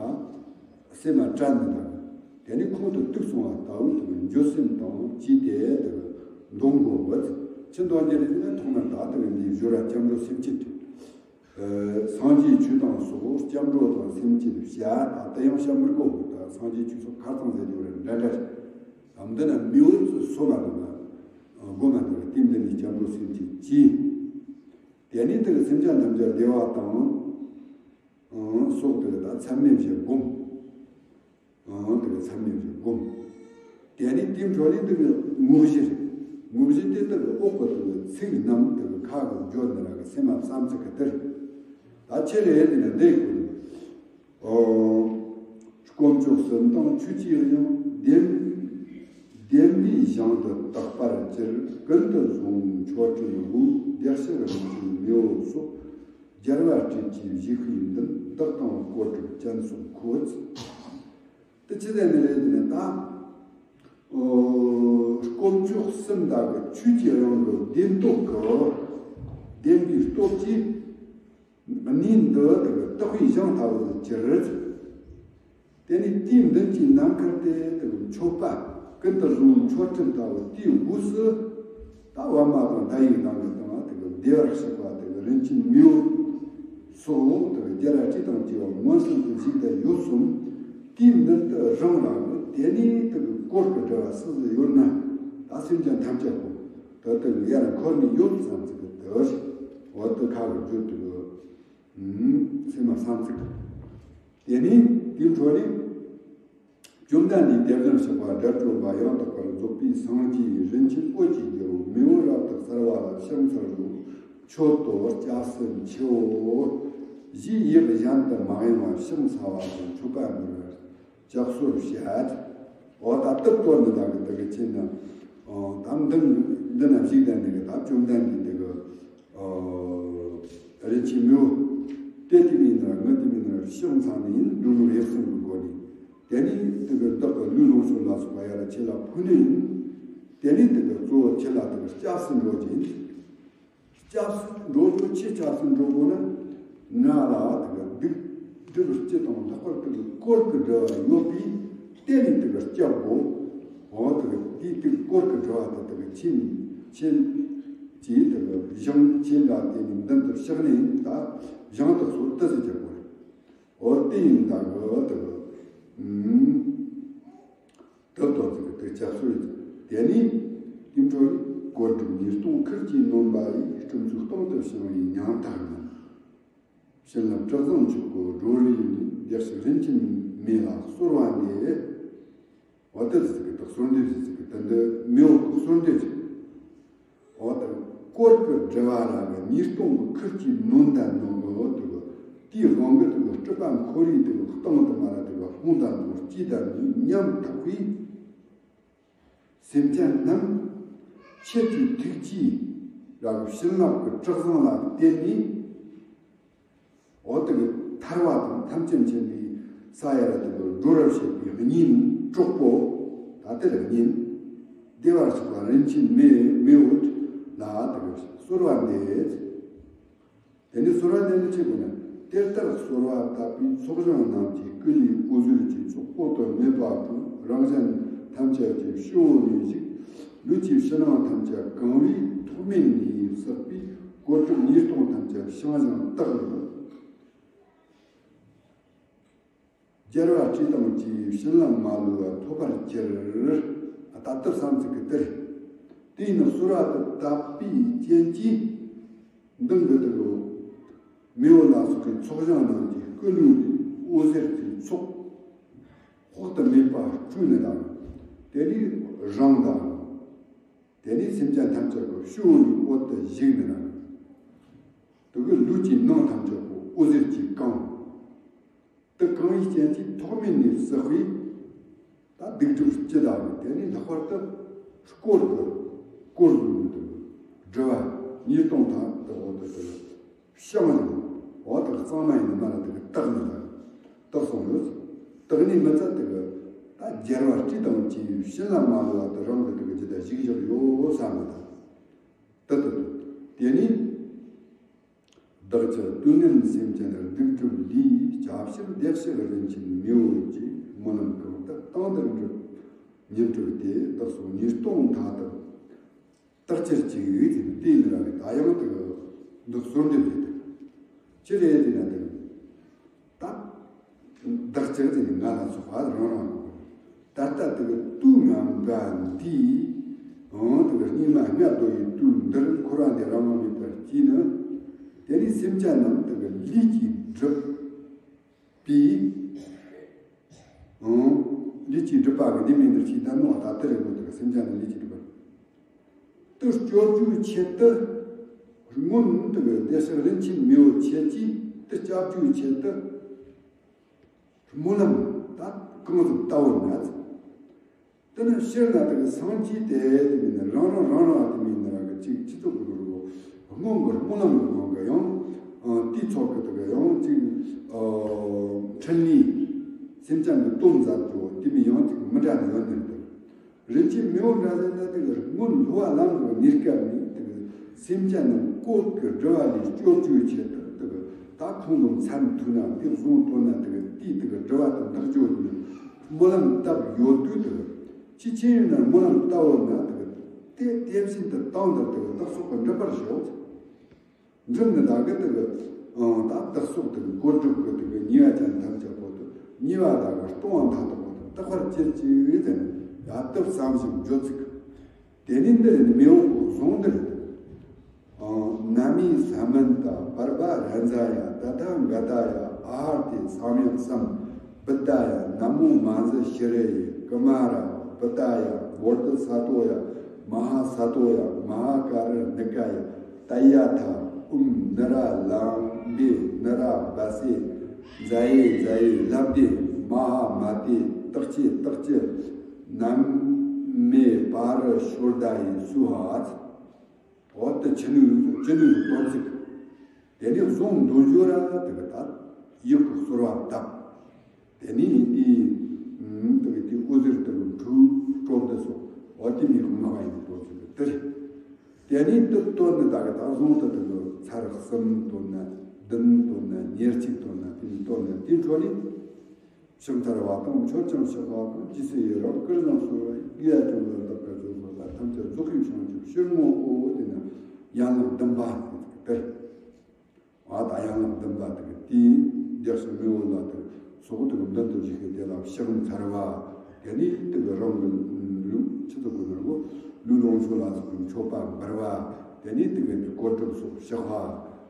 སེམས་ལ་དྲན་ནས་དང་། དེ་ནས་ཁོང་དུ་གཏུགས་སོང་བ་ལྟ་བུ་དེ་འགྱོད་སེམས་དང་བཅས་ཏེ་དེ་འདོན་དགོས་པ། ཆི་འདོན་རྒྱུ་རེད་ཟེར་ན། ཐོག་མར་ད་དེ་འདིའི་སྦྱོར་བ་སྐྱབས་འགྲོ་སེམས་བསྐྱེད་དེ། སངས་རྒྱས་ཆོས་དང་སོགས་སྐྱབས་འགྲོ་དང་སེམས་བསྐྱེད་བྱ། ད་དེ་ཡང་བཤད་མི་དགོས་གི། ད་སངས་རྒྱས་ཆོས་སོགས་ཁ་ཚང་ཟེར་རྒྱུ་རེད། འདྲ་འདྲ་རེད། ད་འདི་ན་མི་འོས་སུ་སོ་མ་དགོས་ན། དགོས་མ་དགོས་པའི་སྟེང་འདི་ནས་སྐྱབས་འགྲོ་སེམས་བསྐྱེད་བྱས། དེ་ནས་དེ་གི་སེམས་ཅན་ཐམས་ཅད་བདེ་བ་དང་། ཨང་། སོགས་དེ་ལ་ད་མཚམས་མེད་བཞི་བསྒོམ། ཨང་། དེ་ལ་མཚམས་མེད་བཞི་བསྒོམ། དེ་ནས་དེའི་འཕྲོ་ནས་དེ་གི་དངོས་གཞི་རེད། དངོས་གཞི་དེ་དེ་གི་འོག་གི་དེ་གི་ཚིག་རྣམས་དེ་གི་ཁ་གི་བརྗོད་ནི་ར་གི་སེམས་མ་བསམ་ཚིག་གི་དེ་རེད། ད་ཆི་རེད་དེ་ན་འདི་གོ་ནི། ཨོ། དཀོན་མཆོག་གསུམ་དང་ཆོས་ཀྱི་དབྱིངས། བདེན་བདེན་པའི་ཞིང་དུ་རྟག་པར་གྱུར། ཀུན་ཏུ་བཟང་མཆོག་སྤྲུལ་དབང་། བདེ་གཤེགས་རིན་ཆེན་མེས་པོ་སོགས། རྒྱལ་བ་སྲས་ཀྱི་བཞེད་དཔེ་འདི། བདག་དང་དཀོར་གྲུབ་ཅན་སོགས་འཁོད། དེ་ཆི་ཟེར་ནི་རེད་ཟེར་ན། ད་ཨོ་དཀོན་མཆོག་གསུམ་དག་གི་ཆོས་ཀྱི་དབྱིངས་ཀྱི་བདེན་སྟོབས་ཀྱིས། བདེན་པའི་སྟོབས་ཀྱིས་གནས་འདི་དག་གི་རྟག་པའི་ཞིང་ལྟ་བུ་གྱུར། དེ་ནས་དེའི་མདུན་གྱི་ནམ་མཁར་དེ་དེ་གི་མཆོད་པ་ཀུན་ཏུ་བཟང་མཆོག་སྤྲུལ་ལྟ་བུ་དེའི་དབུས་སུ། ད་པདྨ་དང་ཟླ་བའི་མདངས་ཀྱི་སྟེང་ལ་དེ་གི་བདེ་བར་གཤེགས་པ་དེ་གི་རིན་ཆེན་མེས་པོ་སོགས་དེ་གི་རྒྱལ་བ་སྲས་དང་བཅས་པ་མངོན་སུམ་དུ་བཞུགས་ཏེ་ཡོད་གསུངས། དེའི་མདུན་དུ་རང་རང་གི་དེ་ནས་དེ་གི་དཀོར་གྱི་སྒྲུབ་པ་སུ་སུ་ཡོད་ན། ད་སེམས་ཅན་ཐམས་ཅད་པོ་དེ་དེ་གི་ཡར་འཁོར་ནས་ཡོད་བསམ་ཚུལ་གྱི་དེ་བ་ཞིག་འོ་དེ་ཁ་གི་བརྗོད་དེ་གི་སེམས་མ་བསམ་ཚུལ་གྱི། དེ་ནས་དེའི་འཕྲོ་ནས། བཅོམ་ལྡན་འདས་དེ་བཞིན་གཤེགས་པ་དགྲ་བཅོམ་པ་ཡང་དག་པར་རྫོགས་པའི་སངས་རྒྱས་རིན་ཆེན་འོད་ཀྱི་རྒྱལ་པོ་མེས་པོ་རབ་ཏུ་གསལ་བ་ལ་ཕྱག་འཚལ་ལོ། མཆོད་དོ་སྐྱབས་སུ་མཆིའོ། ཞེས་ཡིད་གཞན་དུ་མ་ཡེངས་པར་ཕྱག་འཚལ་བ་དང་མཆོད་པ་འབུལ་བར་ལྕགས་སོར་བཤད། འོ་ད་དེ་བསྟོད་ནི་དག་གི་དེ་གི་ཆེད་ན། ད་འདི་འདི་ན་བཞུགས་ལྡན་འདི་གི་ད་བཅོམ་ལྡན་འདས་དེ་གི། ཨོ། རིན་ཆེན་མེས་པོ། དེ་དེ་མིན་ན་ངའི་དེ་མིན་ན་ ཕྱག་འཚལ་ནས་ཡིན། སྒྲོལ་མའི་གཡེར་སོན་གྱི་སྒོ་ནས། དེ་ནས་དེ་གི་བདག་གི་ལུས་ལོངས་སྤྱོད་ལ་སོགས་པ་ཡར་ལ་ཆོས་ལ་ཕུལ་ནས་ཡིན། དེ་ནས་དེ་གི་གཙོ་བོ་ཆོས་ལ་དེ་གི་སྐྱབས་སུ་འགྲོ་རྒྱུ་ཡིན། སྐྱབས་སུ་འགྲོ་རྒྱུ། ཆོས་སྐྱབས་སུ་འགྲོ་དགོས་ན། ང་ལ་དེ་གི་སྡིག་སྒྲིབ་སྤྱི་དང་ལྷག་པར་དུ་དཀོར་གྱི་དགྲ་བོ་ཡོད་པས། དེ་ལས་དེ་གི་སྐྱབས་དགོས། འོ་དེ་གི་དེའི་དེ་གི་དཀོར་གྱི་དགྲ་བོ་དེ་དེ་གི་ཆོས་ནི་ཆོས་ཀྱི་དེ་གི་གཞུང་ཆོས་ལ་བརྟེན་ནས་མདུན་དུ་བཤགས་ནས་ད་གཞུང་དེ་ཚོ་དེ་ཟེར་རྒྱུ་དགོས་རེད། འོ་དེ་ཡིན་ད་གི་དེ་གི་ཨུམ། དེ་ལྟར་དེ་གི་དེ་སྐྱབས་སུ་ཡིན། དེ་ནས་དེ་འཕྲོ་ནས་དཀོར་གྱི་ཉིས་སྟོང་ཁུར་གྱིས་ནོན་པ་ཡིས། སྤྲིན་ཚོགས་སྟེང་དུ་བྱིང་བའི་ཉམ་ཐག་རྣམས། བྱིན་རླབས་གྲུ་གཟིངས་མཆོག་གི་སྒྲོ་རུས་ནས། བདེ་གཤེགས་རིན་ཆེན་མེ་ལ་གསོལ་བ་འདེབས། འོ་དེ་ཟིག་གི་དག་གསོལ་འདེབས་ཟིག་གི་དེ་འདི་མེ་འོ་གི་གསོལ་འདེབས་ཟིག་འོ་དེ་དཀོར་གི་དྲི་བ་ར་གི་ཉིས་སྟོང་གི་ཁུར་གྱིས་ནོན་ད་ནོན་གི། འོ་དེ་གི་དེའི་དབང་གིས་དེ་གི་སྲིད་པ་འཁོར་བའི་དེ་གི་སྟེང་དུ་མར་ར་དེ་གི་ལྷུང་ད་ནོན་སྐྱེས་ད་ནོན་ཉམ་ཐག་པའི་སེམས་ཅན་རྣམས་ཁྱེད་ཀྱི་ཐུགས་ཀྱིས་ར་གི་བྱིན་རླབས་ཀྱི་གྲུ་གཟིངས་ལ་བརྟེན་ནས། འོ་དེ་གི་ཐར་བ་དང་ཐམས་ཅད་མཁྱེན་པའི་ས་ཡ་ར་དེ་གི་སྒྲོལ་ར་བྱེད་པའི་གཉེན་གྲོགས་པོ། ད་དེ་ལ་གཉེན་བདེ་བར་གཤེགས་པ་རིན་ཆེན་མེ་མེ་འོད་ལ་དེ་གི་གསོལ་བ་འདེབས། དེ་ནས་གསོལ་བ་འདེབས་ནས་ཅི་དགོས་ན། དེ་ལྟར་གསོལ་བ་བཏབ་པའི་ཚོགས་ཞིང་རྣམས་ཀྱིས། སྐུ་ལུས་འོད་ཟེར་གྱི་ཚོགས་དཔག་ཏུ་མེད་པ་དང་། རང་གཞན་ཐམས་ཅད་ཀྱི་སྤྱི་བོ་ནས་བཞུགས། ལུས་ཀྱི་ཕྱི་ནང་ཐམས་ཅད་གང་བས་ཐོགས་མེད་ནས་བསགས་པའི་དཀོར་གྲུབ་ཉིས་སྟོང་ཐམས་ཅད་བཤང་ཞིང་བཏགས་ལ། རྒྱལ་བ་སྲས་དང་བཅས་པའི་བྱིན་རླབས་མ་ལུས་པ་ཐོབ་པར་གྱུར། ད་ལྟ་བསམ་ཚིག་གི་དེར། དེས་ནི་གསོལ་བ་དེ་བཏབ་པའི་རྐྱེན་གྱིས། མདུན་གྱི་དེ་གི་མེ་འོད་ལ་སོགས་པའི་ཚོགས་ཞིང་རྣམས་ཀྱིས་སྐུ་ལུས་འོད་ཟེར་གྱི་ཚོགས་དཔག་ཏུ་མེད་པ་སྤྲོས་ནས་དང་། དེ་ནས་རང་དང་། དེ་ནས་སེམས་ཅན་ཐམས་ཅད་ཀྱི་སྤྱི་བོ་ནས་འོད་དེ་བཞུགས་ནས་དང་། དེ་གི་ལུས་ཀྱི་ནང་ཐམས་ཅད་ཀྱི་འོད་ཟེར་གྱིས་གང་། དེ་གང་བའི་རྐྱེན་གྱིས་ཐོགས་མེད་ནས་བསགས་པའི་ད་སྡིག་སྒྲིབ་སྤྱི་དག་གི། དེ་ནས་ལྷག་པར་དུ་དཀོར་གྱི་དཀོར་བཟོ་ནས་དེ་དྲི་བ་ཉིས་སྟོང་ཐམ་དེ་འོ་དེ་དེ་བཤང་ནས། འོ་དེ་གཙང་མ་ཡིན་ན་མ་ལ་དེ་གི་བཏགས་ནས་ལ་བཏགས་སོང་ཡོད། བཏགས་ནས་མི་ཚད་དེ་གི་ད་རྒྱལ་བ་སྲས་དང་བཅས་པའི་བྱིན་རླབས་མ་ལུས་པ་དེ་རང་གི་དེ་གི་ཇི་ལྟར་བཞུགས་བཞག་ཡོད་བསམ་མི་ད། དེ་དེ་དེ་ནས། བདག་ཅག་དུས་ངན་སེམས་ཅན་སྡིག་སྒྲིབ་ལས། སྐྱབས་ཕྱིར་བདེ་གཤེགས་རིན་ཆེན་མེ་འོད་ཀྱིས། སྨོན་ལམ་གང་དག་དང་དུ་འགྲུབ་ཉིད་གྲུབ་སྟེ། བདག་སོགས་ཉེས་ལྟུང་མཐའ་དག་དག་ཕྱིར་ཅིག་ཡོད་ཅེས་དེ་ནི་ར་ནི་ད་ཡང་དུ་འདི་གསོལ་འདེབས་རེད། ཅི་རེད་ཟེར་ན་དེ་ད། བདག་ཅག་དེ་ནི་ང་ལ་སོགས་པ་རང་རང་གི། ད་ལྟ་དེ་གི་དུས་ངན་པ་འདིའི། འོང་དེ་གི་སྙིགས་མ་ལྔ་བདོ་ཡི་དུས་འདིར་འཁོར་བ་འདི་རང་དབང་མེད་པར་སྐྱེས་ནས། དེ་ནི་སེམས་ཅན་རྣམས་དེ་གི་ལས་ཀྱིས་སྒྲིབ་པའི། འོང་། ལས་ཀྱིས་སྒྲིབ་པ་གི་ནི་མིན་འདིར་ཤེས་ལྡན་ནོ། ད་དེ་རེད་མོ། དེ་གི་སེམས་ཅན་ནི་ལས་ཀྱིས་སྒྲིབ་པ། དེ་སྐྱོབ་རྒྱུའི་ཆེད་དུ། སྔོན་དུ་བདེ་གཤེགས་རིན་ཆེན་མེ་འོད་ཁྱེད་ཀྱིས་དེ་སྐྱབས་རྒྱུའི་ཆེད་དུ། སྨོན་ལམ་ད་གང་ཟིག་བཏབ་ཡོད་ན། དེ་ནི་སྤྱིར་ན་དེ་གི་སངས་རྒྱས་དེ་དེ་མིན་ན་རང་རང་རང་རང་དེ་མིན་ན་རང་གི་ཅིག་སྤྱི་ཚོགས་ཀྱི་རོ་སྔོན་གྱི་སྨོན་ལམ་གྱི་དབང་གིས་ཡང་། ཨ། དེའི་ཚོགས་ཀྱི་དེ་གི་ཡང་ཅིག་ཨ། འཕྲིན་ལས་སེམས་ཅན་གྱི་དོན་མཛད་རྒྱུ་དེ་མིན་ཡང་ཅིག་མི་འདྲ་ནི་ཡོད་ནི་རེད། རིན་ཆེན་མེ་འོད་འདྲ་ཟེར་ན་དེ་གི་སྔོན་འགྲོ་བ་ལམ་གྱི་གནས་སྐབས་ནས་དེ་གི་སེམས་ཅན་རྣམས་དཀོར་གྱི་དྲི་བ་ལས་སྐྱོབ་རྒྱུའི་ཆེད་དུ་དེ་གི་ད་ཁོང་ལ་མཚན་ཐོས་ན། དེ་གཟུངས་བཏོན་ན་དེ་གི་དེའི་དེ་གི་དྲི་བ་དེ་འདག་རྒྱུ་ནི་སྨོན་ལམ་བཏབ་ཡོད་དུས། དེ་གི་ཅི་ཕྱིན་ཡིན་ན་སྨོན་ལམ་བཏབ་ཡོད་ན་དེ་གི་དེ་དེ་བཞིན་དུ་བཏང་དང་དེ་གི་བདག་སོགས་ཀྱི་འགྲུབ་པར་ཤོག་འགྲུབ་ནི་དག་གི་དེ་གི། ཨང་། ད་བདག་སོགས་དེ་གི་དཀོར་སྒྲུབ་ཀྱི་དེ་གི་ཉེས་པ་ཅན་ཐམས་ཅད་པོ་དེ་ཉེས་པ་དག་གི་ལྟུང་བ་མཐའ་དག་པོ་དེ་དག་པར་གྱུར་ཅིག་ཟེར་ནས་ཡ་དེ་བསམ་ཞིང་བརྗོད་ཅིག་དེ་ནས་འདིར་མེ་འོད་ཀྱི་གཟུངས་འདི་རེད། ཨང་། ན་མི་ས་མན་ཏ་པར་པ་ར་ཛ་ཡ་ཏ་ཐཱ་ག་ཏ་ཡ་ཨ་ཧར་ཏེ་ས་མྱག་སཾ་བུད་དཱ་ཡ། ན་མོ་མ་ཛི་ཤྲཱི་ཡེ་ཀུ་མཱ་ར་བུད་དཱ་ཡ། བོ་དྷི་ས་ཏྭ་ཡ། མ་ཧཱ་ས་ཏྭ་ཡ། མ་ཧཱ་ཀཱ་རུ་ཎི་ཀཱ་ཡ། ཏདྱ་ཐཱ། ཨོཾ་ནཱ་ར་ལམ་བེ་ནཱ་ར་བ་སེ་ཛ་ཡེ་ཛ་ཡེ་ལབ་སྟེ། མ་ཧཱ་མ་ཏེ་དག་ཅེས་དག་ཅེས་ན་མེ་པཱ་རི་ཤོར་དཱ་ཡེ་སྭཱ་ཧཱ། འོ་དེ་ཅི་ནུས་ཅི་ནུས་སུ་གཏོང་ཅིག་དེ་ནས་གཟུངས་འདོན་རྒྱུ་ར་དེ་གི་ད་ ཡིག་གི་གསོལ་བ་བཏབ། དེ་ནས་དེའི་དེ་གི་དེ་འོད་ཟེར་དེ་གི་འཁྲུག་སྐྱོབ་འདི་སོགས་འོ་དེ་མི་དམིགས་པ་ཡིན་དོ་ཟེར་གི་དེ་རེད། དེ་ནས་དེ་བཏོན་ནས་ད་གི་ད་བཟུང་དུ་དེ་གི་ཚར་གསུམ་བཏོན་ན་བདུན་བཏོན་ན་ཉེར་གཅིག་བཏོན་ན་དེ་ནས་བཏོན་ན་དེའི་འཕྲོ་ནས། ཕྱག་འཚལ་བ་དང་མཆོད་ཅིང་བཤགས་པ་དང་། རྗེས་སུ་ཡི་རང་བསྐུལ་ལ་གསོལ་བ་ཡི། དགེ་བ་ཅུང་ཟད་བདག་གིས་ཆོག་ཟེར་བ་ཐམས་ཅད་རྫོགས་པའི་བྱང་ཆུབ་ཕྱིར་བསྔོའོ། དེ་ནི་ཡན་ལག་བདུན་པ་དེ། ཨ་ད་ཡན་ལག་བདུན་པ་དེ་གི་དེའི་བདེ་གཤེགས་མི་འོ་ལ་དེ་སོགས་དེ་གི་མདུན་དུ་བཞུགས་ཤིང་དེ་ལ་ཕྱག་འཚལ་བ། དེ་ནས་དེ་གི་རང་གི་ལུས་ཆུ་ཚོད་དགུ་ནོར་གོ་ལུས་ལོངས་སྤྱོད་ལ་སོགས་པའི་མཆོད་པ་འབུལ་བ། དེ་ནས་དེ་གི་གོ་སྒྲུབ་སོགས་བཤགས་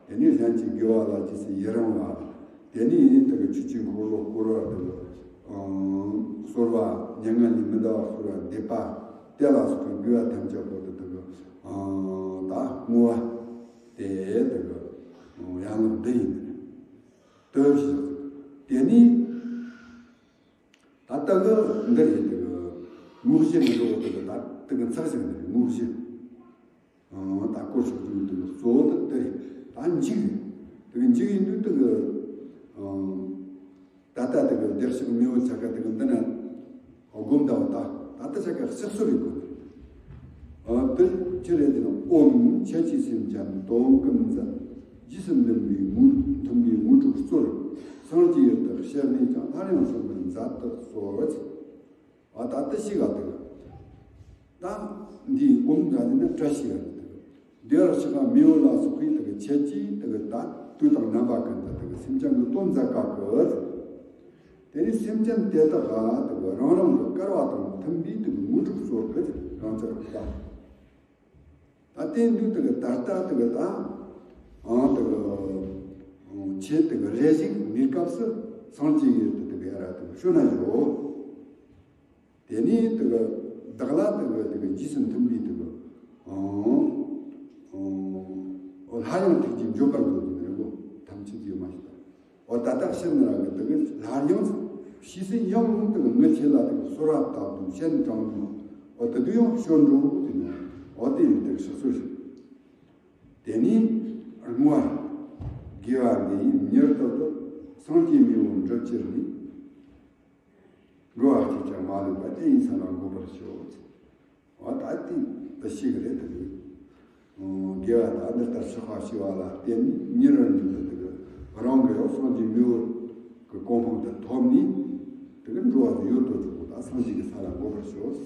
པ། དེ་ནས་གཞན་གྱི་དགེ་བ་ལ་རྗེས་སུ་ཡི་རང་བ། དེ་ནས་ཡིན་དེ་གི་ཆོས་ཀྱི་འཁོར་ལོ་བསྐོར་བ་དེ་གི་གསོལ་བ། མྱ་ངན་ལས་མི་འདའ་བར་གསོལ་བ་འདེབས་པ། དེ་ལ་སོགས་པའི་དགེ་བ་ཐམས་ཅད་པོ་དེ་དེ་གི་ད་བསྔོ་བ། དེ་དེ་གི་ཡན་ལག་འདི་ཡིན། དེ་བཞག་དེ་ནས་ད་ལྟ་གི་འདི་ཡིན་དེ་གི་དངོས་གཞི་མི་འགྲོ་བ་དེ་གི་ད་དེ་གི་ཚགས་ཤིག་འདི་དངོས་གཞི། ད་སྐོར་ཞིག་བསྒྲིགས་འདུག་གཙོ་བོ་དེ་དེ་རེད། ད་འཇིག་དེ་གི་འཇིག་ཡིན་དུས་དེ་གི་ད་ལྟ་དེ་གི་བདེ་གཤེགས་མི་འོ་ཆ་ག་དེ་གི་འདི་ན་སྒོམ་ད་བ་ད་ད་ལྟ་ཆ་ག་བཤགས་གསོལ་རེད་གོ། དེ་ཅི་རེད་དེ་ན། ཨོཾ་ཁྱེད་ཀྱི་སེམས་ཅན་དོན་ཀུན་མཛད། རྗེས་སུ་མཐུན་པའི་དངོས་མཐུན་པའི་དངོས་གྲུབ་སྩོལ། སངས་རྒྱས་ཡུལ་དུ་གཤེགས་ནས་ཀྱང་། སླར་ཡང་བྱོན་པར་མཛད་དུ་གསོལ། ཨ་ད་ལྟ་ཤི་ག་དེ་གི་ད་འདིའི་ཨོཾ་འདྲ་ནི་བཀྲ་ཤིས་ཡ་རེད། དེ་གི་བདེ་བར་གཤེགས་པ་མི་འོ་ལ་སོགས་པའི་དེ་གི་ཁྱེད་ཀྱིས་དེ་གི་ད་དུས་དང་རྣམ་པ་ཀུན་ཏུ་དེ་གི་སེམས་ཅན་གྱི་དོན་མཛད་དཀའ་གི། དེ་ནས་སེམས་ཅན་དེ་དག་ག་དེ་གི་རང་རང་གི་སྐལ་བ་དང་མཐུན་པའི་དེ་གི་དངོས་གྲུབ་སྩོལ་གི་རང་ཅག་གི་ད། ད་དེ་འདུག་དེ་གི་ད་ལྟ་དེ་གི་ད་ཨང་དེ་གི་ཆེད་དེ་གི་རེ་ཞིག་མི་སྐབས་སུ་སངས་རྒྱས་ཡོད་དེ་དེ་གི་ཡ་ར་དེ་གི་ཤོད་ན་ཡོད། དེ་ནས་དེ་གི་བདག་ལ་དེ་གི་དེ་གི་རྗེས་སུ་མཐུན་པའི་དེ་གི་ཨང་ཨང་སླར་ཡང་ཐུགས་རྗེས་འཇོམས་པར་འདོད་དེ་ནི་གོ་ཐམས་ཅད་ཀྱི་མ་ཞིག་ད། འོ་ད་ལྟ་ཕྱིར་ནི་རང་གི་དེ་གི་སླར་ཡང་ཕྱིས་སུ་ཡང་དེ་གི་ངི་ཆེ་ལ་དེ་གི་གསོལ་བ་བཏབ་དུས་སྤྱན་དྲངས་དུས་འོ་དེ་དུས་ཡང་ཞོར་འགྲོ་དེ་ནི་འོ་དེ་ཡིན་དེ་གི་ཕྱག་སོར་ཞིག་དེ་ནས་བསྔོ་བ། དགེ་བ་འདི་ཡིས་མྱུར་དུ་བདག་སངས་རྒྱས་མི་འོ་འགྲུབ་ཕྱིར་ནི། འགྲོ་བ་གཅིག་ཀྱང་མ་ལུས་པ། དེ་ཡི་ས་ལ་འགོད་པར་ཤོག་འོ་ད་དེ་ད་ཤེས་གི་རེད་དེ། དགེ་བ་དང་འདི་ལྟར་ཕྱག་པ་ཞི་བ་ལ་བརྟེན་ནས་ཉིན་རེ་ཉིན་དུ་དེ་གི་རང་གི་ཡང་སངས་རྒྱས་མི་འོ་གི་གོ་འཕང་དུ་ཐོབ་ནས་དེ་གི་འགྲོ་བ་དེ་ཡོད་དོ་ཅོག་གོ་ད་སངས་རྒྱས་ཀྱི་ས་ལ་འགོད་པར་ཤོག་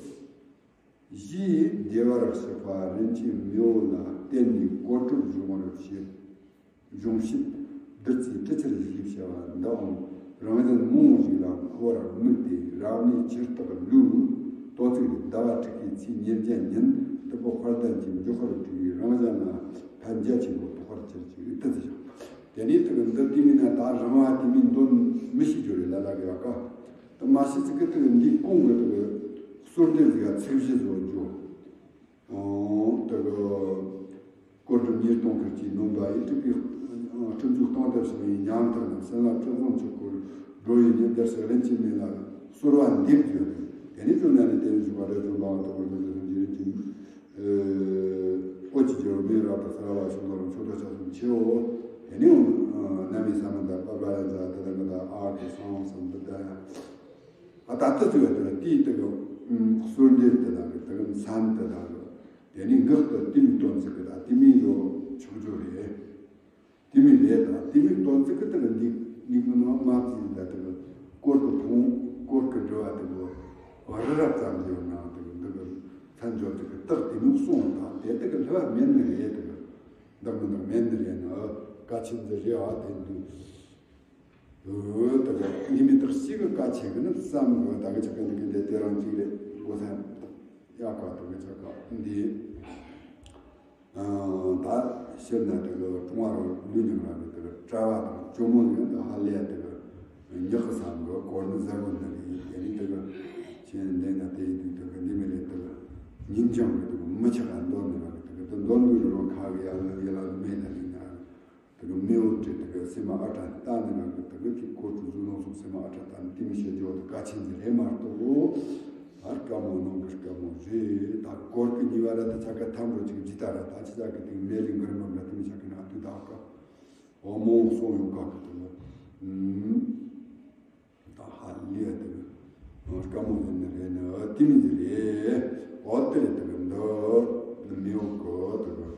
ཞེས་བདེ་བར་གཤེགས་པ་རིན་ཆེན་མི་འོ་ལ་བརྟེན་ནས་གོ་སྒྲུབ་སྦྱོང་བར་བྱེད། སྦྱོང་བྱེད། བདུད་རྩིའི་གྲི་ཆུར་བཞེས་བྱ་བ་འདིའང་རང་བཞིན་རྨོངས་ཞིག་ལ་འཁོར་བར་དམིགས་ཏེ་རབ་གནས་ཆེར་བརྟག་ལུས། དོ་ཚིགས་ཟླ་བ་དྲུག་པའི་ཚེས་ཉེར་བརྒྱད་ཉིན་དུ་བ་དཔལ་ལྡན་གྱི་མགྱོགས་པར་བསྒྲིགས་པའི་རང་བཞིན་ལ་ཕན་རྒྱ་ཆེན་པོ་ཐོགས་པར་གྱུར་ཅིག་ཏི་ཙི་ཞིག་དེ་ནས་དུ་འདི་དེ་མིན་ན་ད་རང་བ་དེ་མིན་འདོན་མི་ཤེས་རྒྱུ་རེད་ལ་ལ་གི་ཡ་ཀ་དུ་མ་ཤེས་ཚིག་གི་དུ་འདི་ཀོང་གི་དུ་གསོལ་འདེབས་ཟིག་ཚིག་བཞི་བཟོ་རྒྱུ། དུ་གི་སྐོར་དུ་ཉིས་སྟོང་ཁར་གྱི་ནོམ་པ་ཡི་དུ་གི་སྤྲུལ་འཛུགས་སྟོང་དར་ཞིག་ཡིན་ཉམ་ཐག་ན་སེམས་ལ་སྤྲུལ་བཟང་ཆུ་སྐོར་འགྲོ་ཡི་ཉིན་དར་ཞིག་རིན་ཆེན་མེད་ལ་གསོལ་བ་འདེབས་རྒྱུ་དེ་ནི་དུ་ན་ནི་དེ་ནི་ཞུ་བ་རེ་དུ་འབའ་བ་དུ་གི་མི་དུ་སུན་གྱི་རིན་ཆེན། ཨོ་ཅི་ཇོ་མི་རབ་ཏུ་ས་ར་བ་ཤུ་དོ་རུ་ཆོ་དོ་ཆ་སུ་ཆེའོ། དེ་ནི་ན་མི་ས་མ་ད་པ་པ་ར་ཛ་ད་ད་མ་ད་ཨ་ཏི་སང་སང་ད་ད་ཨ་ད་ཏི་ཙི་བ་ད་ཏི་ཏི་གི་གསོལ་འདེབས་ད་ད་གི་ད་གི་མཚན་ད་ད་གི་དེ་ནི་ངག་ཏུ་ཏི་མི་དོན་ཚིག་གི་ད་ཏི་མི་ཡོ་ཆོག་ཇོ་རེད། ཏི་མི་རེད་ད་ཏི་མི་དོན་ཚིག་གི་ད་གི་ནི་ནི་མ་མ་ཙི་ད་ད་གི་སྐོར་གི་ཕུང་སྐོར་གི་འབྲི་བ་ད་གི་རི་རབ་ཙམ་ཡོད་ན་ད་གི་ད་གི་མཚན་ཇོ་ད་གི་རྟགས་དེ་ནི་གསུངས་ད་དེ་ད་གི་ལྷ་བ་མེད་ནི་རེད་ད་གི་བདག་མི་བདག་མེད་ནི་རེད་ན་ཨ་ཀ་ཆེན་ཟེར་རེད་ཨ་དེ་འདུག་འོ་ད་ག་ཡིན་མི་དག་ཞིག་གི་བཀའ་ཆེ་གི་ནི་བསམ་གི་ད་གི་ཆ་ག་འདི་གི་འདི་དེ་རང་གཅིག་རེད་འགོ་ས་ཡག་ག་ད་གི་ཆ་ག་འདི་ད་ཕྱིར་ན་ད་གི་ཀྲུང་བ་རུ་ལུས་ཉམས་ར་གི་ད་གི་གྲྭ་བ་དང་ཇོ་མོ་ཡོད་ད་ཧ་ལས་ད་གི་ཉག་གི་བསམ་གི་གོར་ནི་ཟ་གོ་ནི་གི་ཡིན་དེ་ནི་ད་གི་ཆེན་འདི་ན་དེ་ཡིན་དུས་ད་གི་འདི་མི་རེད་ད་གི་ཉིན་ཅང་གི་ད་གི་མི་ཆ་ག་འདོན་ནི་ར་གི་ད་གི་ད་འདོན་དུས་རུ་ཁ་གི་ཡ་ལ་ཡ་ལ་མེད་ད་ནི་ན། དེ་གི་མི་འོ་དེ་དེ་གི་སེམས་ཨ་ཏྲ་ལྟ་ནི་རང་གི་དེ་གི་ཅིག་ཀོ་ཀྲུ་ཟུ་ནོ་སོགས་སེམས་ཨ་ཏྲ་ལྟ་ནི་དེ་མི་ཤེས་འཇོག་དེ་ག་ཆེན་ཟེར་རེད་མ་གཏོགས། ད་དཀའ་མོ་ནང་གི་དཀའ་མོ་རེད། ད་སྐོར་གི་ཉི་བ་ར་དེ་ཆ་ག་ཐམ་རོ་ཅིག་ཇི་ལྟ་ར་ད་ཆི་ཆ་གི་དེ་མེ་ལི་མགར་མ་འདྲ་དེ་མི་ཆ་གི་ན་དུ་ད་ཀ་འོ་མོ་སོང་ཡོང་ག་གི་དེ་ལ་ ད་ཧ་ལས་དེ་གི་དཀའ་མོ་ཡིན་ནི་རེད་ནི་ཨ་ཏི་མི་ཟེར་རེད། ཨོ་དེ་རེད་དེ་གི་འདི་མི་འོག་གི་དེ་གི་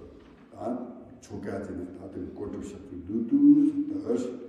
ད་ཆོ་ག་ཅིག་ནི་ད་དེ་གི་གོ་སྒྲུབ་ཞབས་ཀྱི་བསྡུ་བསྡུ་ཟེར་ད།